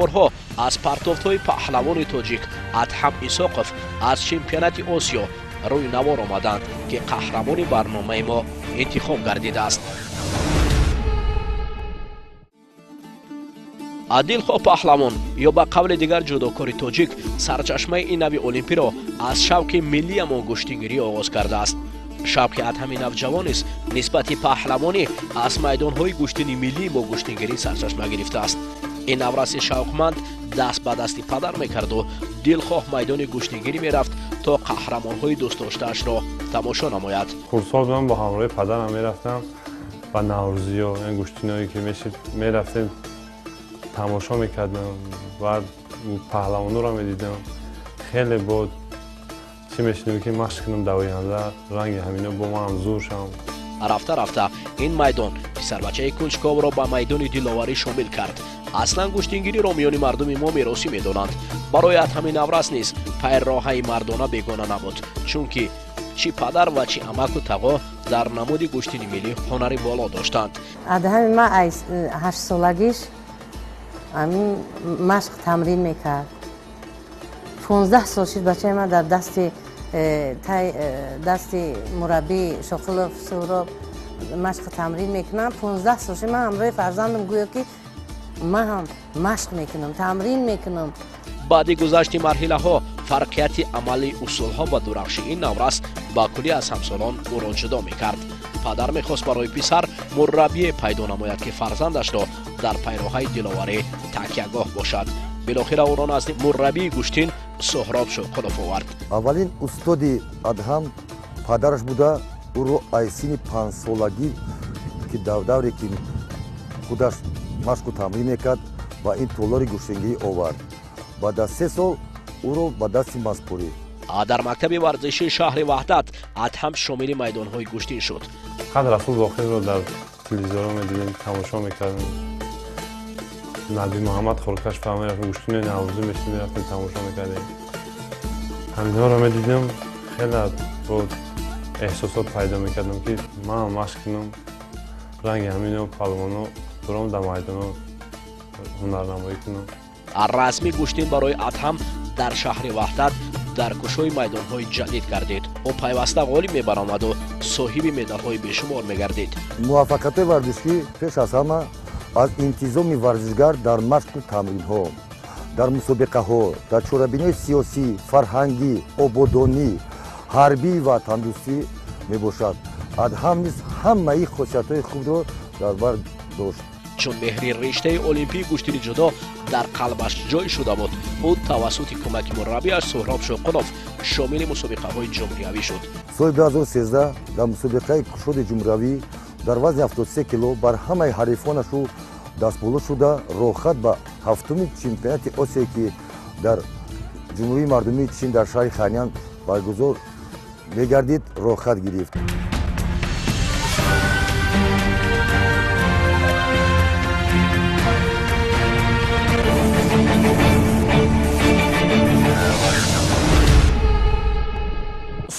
Наворҳо аз партофтҳои паҳлавони тоҷик Адҳам Исоқов аз чемпионати Осиё рӯи навор омаданд, ки қаҳрамони барномаи мо интихоб гардидааст. Дилхоҳ паҳлавон ё ба қавли дигар ҷудокори тоҷик сарчашмаи ин нави олимпиро аз шавқи миллиамон гӯштингирӣ оғоз кардааст. Шавқи Адҳами навҷавон низ нисбати паҳлавонӣ аз майдонҳои гӯштини миллӣ бо гӯштингирӣ сарчашма гирифтааст. Ин навраси шавқманд даст ба дасти падар мекарду дилхоҳ майдони гӯштингирӣ мерафт, то қаҳрамонҳои дӯстдоштаашро тамошо намояд. Хурдсол будам, бо ҳамроҳи падарам мерафтам ба наврӯзиё, гӯштиное ки мешид, мерафтем, тамошо мекардам, баъд паҳлавонҳоро медидам. Хеле бо чӣ мешудем, ки машқ кунам, дар оянда ранги ҳамино бо манам зур шавам. Рафта рафта ин майдон писарбачаи кунҷковро ба майдони диловарӣ шомил кард. Аслан гӯштингириро миёни мардуми мо меросӣ медонанд. Барои Адҳами наврас низ пайроҳаи мардона бегона набуд, чунки чӣ падар ва чӣ амаку тағо дар намуди гӯштини миллӣ ҳунари воло доштанд. Адҳами ма аз 8 солагиш ҳамин машқ тамрин мекард. 15 сол шуд, бачаи ман дар дасти дасти мураббӣ Шоқилов Суҳроб машқ тамрин мекунам. 15 сол шуд, ман ҳамроҳи фарзандам, гӯё ки ман ҳам машқ мекунам, тамрин мекунам. Баъди гузашти марҳилаҳо фарқияти амалии усулҳо ва дурахши ин наврас ба куллӣ аз ҳамсолон ӯро ҷудо мекард. Падар мехост барои писар мураббие пайдо намояд, ки фарзандашро дар пайроҳаи диловарӣ такягоҳ бошад. Билохира ӯро назди мураббии гӯштин Суҳроб Шоқулов овард. Аввалин устоди Адҳам падараш буда, ӯро аз синни 5-солагӣ, ки дар давре ки худаш машқу тамрин мекард, ба ин толори гӯштингирӣ овард. Баъд аз 3 сол ӯро ба дасти ман супорид. Дар мактаби варзишии шаҳри Ваҳдат Адҳам шомили майдонҳои гӯштин шуд. Фақат Расул Зохирро дар телевизорҳо медидем, тамошо мекардем. Наби Муҳаммад Хоркаш мерафтем, гӯштинои наврӯзӣ мешид, мерафтем, тамошо мекардем. Ҳаминҳоро медидем, хеле бо эҳсосот пайдо мекардам, ки манам машқ кунам, ранги ҳамино палвоно буром, дар майдоно ҳунарнамоӣ кунам. Расми гӯштин барои Адҳам дар шаҳри Ваҳдат дар кушои майдонҳои ҷадид гардид. Ӯ пайваста ғолиб мебаромаду соҳиби медалҳои бешумор мегардид. Муваффақиятҳои варзишӣ пеш аз ҳама аз интизоми варзишгар дар машқу тамринҳо, дар мусобиқаҳо, дар чорабиниҳои сиёсӣ, фарҳангӣ, ободонӣ, ҳарбӣ ва тандурустӣ мебошад. Адҳам низ ҳамаи хосиятҳои хубро дар бар дошт. Чун меҳри риштаи олимпии гӯштини ҷудо дар қалбаш ҷой шуда буд, ӯ тавассути кӯмаки мураббиаш Суҳроб Шоқулов шомили мусобиқаҳои ҷумҳуриявӣ шуд. Соли 2013 дар мусобиқаи кушоди ҷумҳуриявӣ дар вазни 73 кило бар ҳамаи ҳарифонашу дастболо шуда, роҳхат ба ҳафтуми чемпионати Осиё, ки дар Ҷумҳурии Мардумии Чин дар шаҳри Ханян баргузор мегардид, роҳхат гирифт.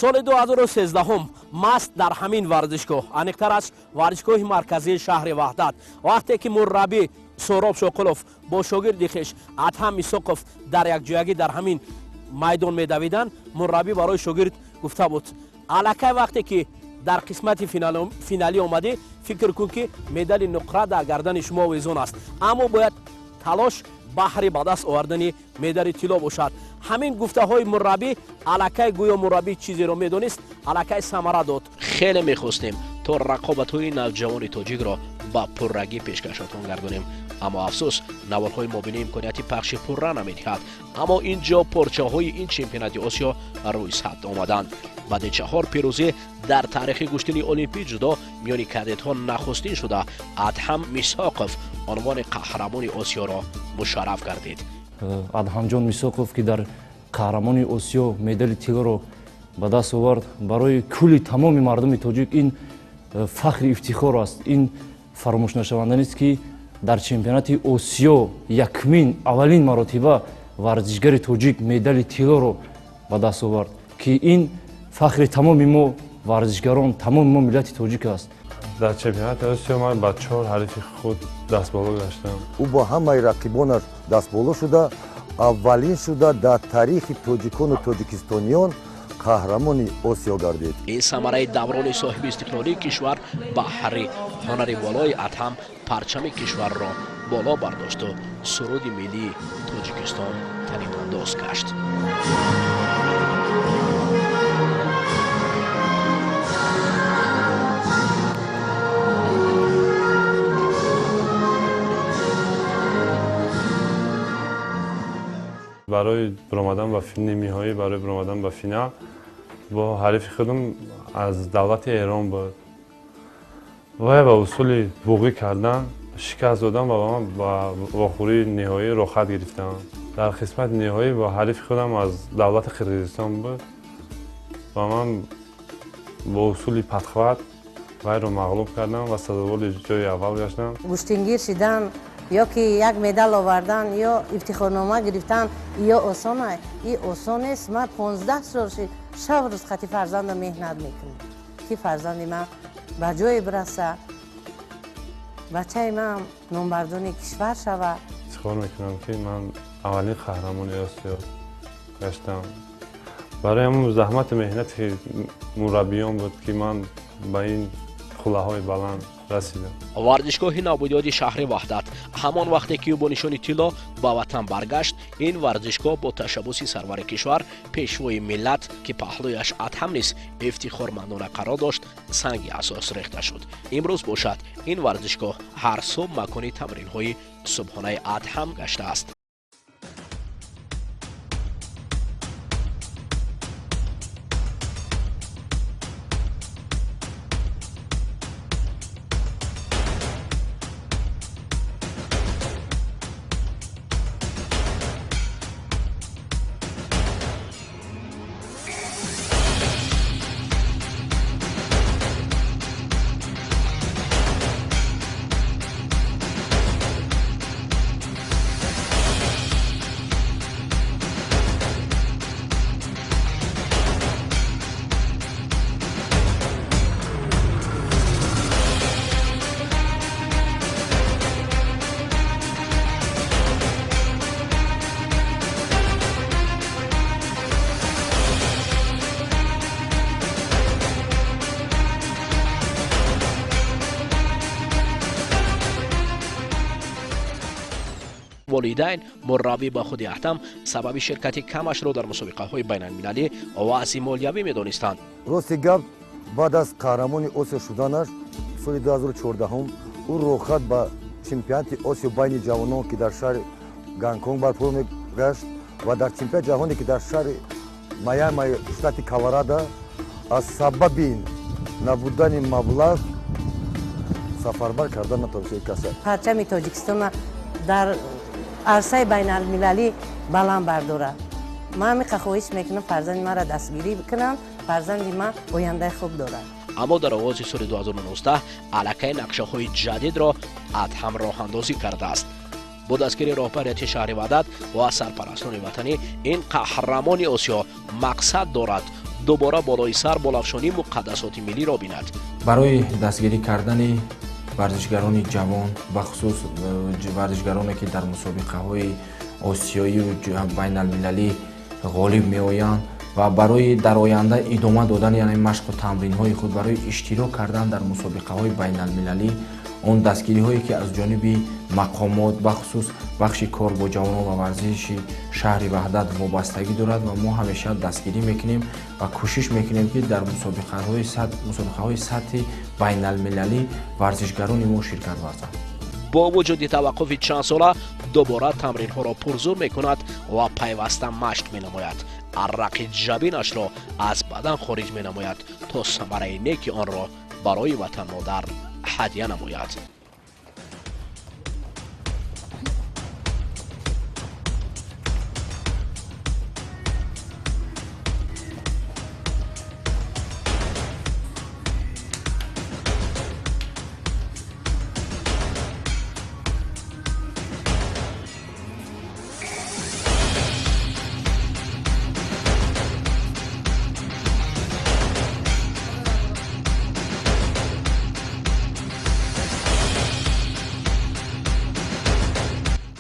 Соли 2013 маст дар ҳамин варзишгоҳ, аниқтараш варзишгоҳи марказии шаҳри Ваҳдат, вақте ки мураббӣ Суҳроб Шоқулов бо шогирди хеш Адҳам Исоқов дар якҷоягӣ дар ҳамин майдон медавиданд, мураббӣ барои шогирд гуфта буд: «Аллакай вақте ки дар қисмати финалӣ омадӣ, фикр кун, ки медали нуқра дар гардани шумо овезон аст, аммо бояд талош баҳри ба даст овардани медали тилло бошад». Ҳамин гуфтаҳои мураббӣ, аллакай гӯё мураббӣ чизеро медонист, аллакай самара дод. Хеле мехостем, то рақобатҳои навҷавони тоҷикро ба пуррагӣ пешкашатон гардонем, аммо афсӯс, наворҳои мобилӣ имконияти пахши пурра намедиҳад. Аммо ин ҷо порчаҳои ин чемпионати Осиё рӯи сабт омаданд. Баъди чаҳор пирӯзӣ дар таърихи гӯштини олимпии ҷудо миёни кадетҳо нахустин шуда Адҳам Мисоқов унвони қаҳрамони Осиёро мушарраф гардид. Адҳамҷон Мисоқов, ки дар қаҳрамони Осиё медали тиллоро ба даст овард, барои кулли тамоми мардуми тоҷик ин фахри ифтихор аст. Ин фаромӯшнашаванда нест, ки дар чемпионати Осиё якумин, аввалин маротиба варзишгари тоҷик медали тиллоро ба даст овард, ки ин фахри тамоми мо варзишгарон, тамоми мо миллати тоҷик аст. Дар чемпионати Осиё ман ба 4 ҳарифи худ дастболо гаштам. Ӯ бо ҳамаи рақибонаш дастболо шуда, аввалин шуда дар таърихи тоҷикону тоҷикистониён қаҳрамони Осиё гардид. Ин самараи даврони соҳиби истиқлолии кишвар баҳри ҳунари волои Адҳам парчами кишварро боло бардошту суруди миллии Тоҷикистон танинандоз гашт. Барои баромадан ба нимниҳоӣ, барои баромадан ба финал бо ҳарифи худам аз давлати Эрон буд. Вай ба усули буғӣ кардан шикаст додам ва ман ба вохӯрии ниҳоӣ роҳхат гирифтам. Дар қисмати ниҳоӣ бо ҳарифи худам аз давлати Қирғизистон буд ва ман бо усули падхват вайро мағлуб кардам ва сазовори ҷои аввал гаштам. Гӯштингир шидан ё ки як медал овардан ё ифтихорнома гирифтан ё осон и осон нест. Ман 15 сол шид шаб рӯз хати фарзандам меҳнат мекунам, ки фарзанди ман ба ҷое бираса, бачаи ман номбардони кишвар шавад. Ифтихор мекунам, ки ман аввалин қаҳрамони Осиё гаштам. Барои ҳамон заҳмату меҳнати мураббиён буд, ки ман ба ин хуллаҳои баланд расидам. Варзишгоҳи навбунёди шаҳри Ваҳдат ҳамон вақте ки ӯ бо нишони тилло ба ватан баргашт, ин варзишгоҳ бо ташаббуси сарвари кишвар, пешвои миллат, ки паҳлӯяш Адҳам низ ифтихормандона қарор дошт, санги асос рехта шуд. Имрӯз бошад ин варзишгоҳ ҳар субҳ макони тамринҳои субҳонаи Адҳам гаштааст. Волидайн, мураббӣ ба худи Адҳам сабаби ширкати камашро дар мусобиқаҳои байналмилалӣ вазъи молиявӣ медонистанд. Рости гап, баъд аз қаҳрамони Осиё шуданаш соли 2014 ӯ роҳхат ба чемпионати Осиё байни ҷавонон, ки дар шаҳри Гонконг барпо мегашт, ва дар чемпионати ҷаҳоне, ки дар шаҳри Майами штати Колорадо, аз сабаби набудани маблағ сафарбар кардан натавонист каса. Парчами Тоҷикистона дар арсаи байналмилалӣ баланд бардорад. Ман ҳамиқа хоҳиш мекунам, фарзанди маро дастгирӣ бикунанд, фарзанди ман ояндаи хуб дорад. Аммо дар оғози соли 2019 аллакай нақшаҳои ҷадидро Адҳам роҳандозӣ кардааст. Бо дастгири роҳбарияти шаҳри Ваҳдат ва сарпарастони ватанӣ ин қаҳрамони Осиё мақсад дорад дубора болои сар болафшонии муқаддасоти миллиро бинад. Барои дастгирӣ кардани варзишгарони ҷавон, бахусус варзишгароне, ки дар мусобиқаҳои осиёию байналмилалӣ ғолиб меоянд ва барои дар оянда идома додани яъне машқу тамринҳои худ барои иштирок кардан дар мусобиқаҳои байналмилалӣ, он дастгириҳое, ки аз ҷониби мақомот, бахусус бахши кор бо ҷавонон ва варзиши шаҳри Ваҳдат вобастагӣ дорад ва мо ҳамеша дастгирӣ мекунем ва кӯшиш мекунем, ки дар мусобиқаҳои сатҳи байналмилалӣ варзишгарони мо ширкат варзанд. Бо вуҷуди таваққуфи чандсола дубора тамринҳоро пурзур мекунад ва пайваста машқ менамояд. Аррақи ҷабинашро аз бадан хориҷ менамояд, то самараи неки онро барои ватанмодар ҳадя намояд.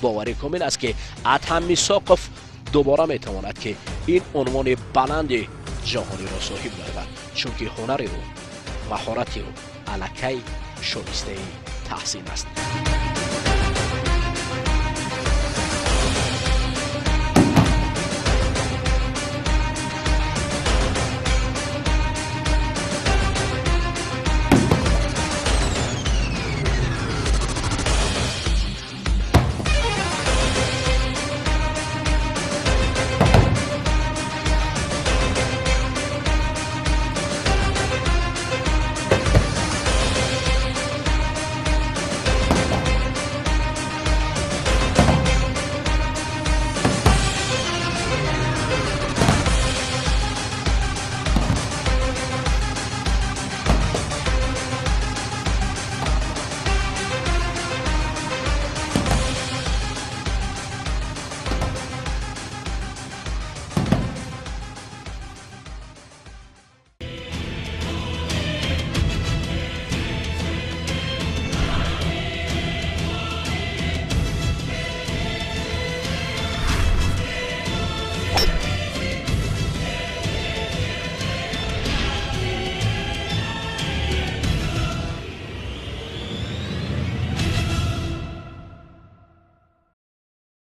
Боварӣ комил аст, ки Адҳам Мисоқов дубора метавонад, ки ин унвони баланди ҷаҳониро соҳиб гардад, чунки ҳунари ӯ, маҳорати ӯ аллакай шоистаи таҳсин аст.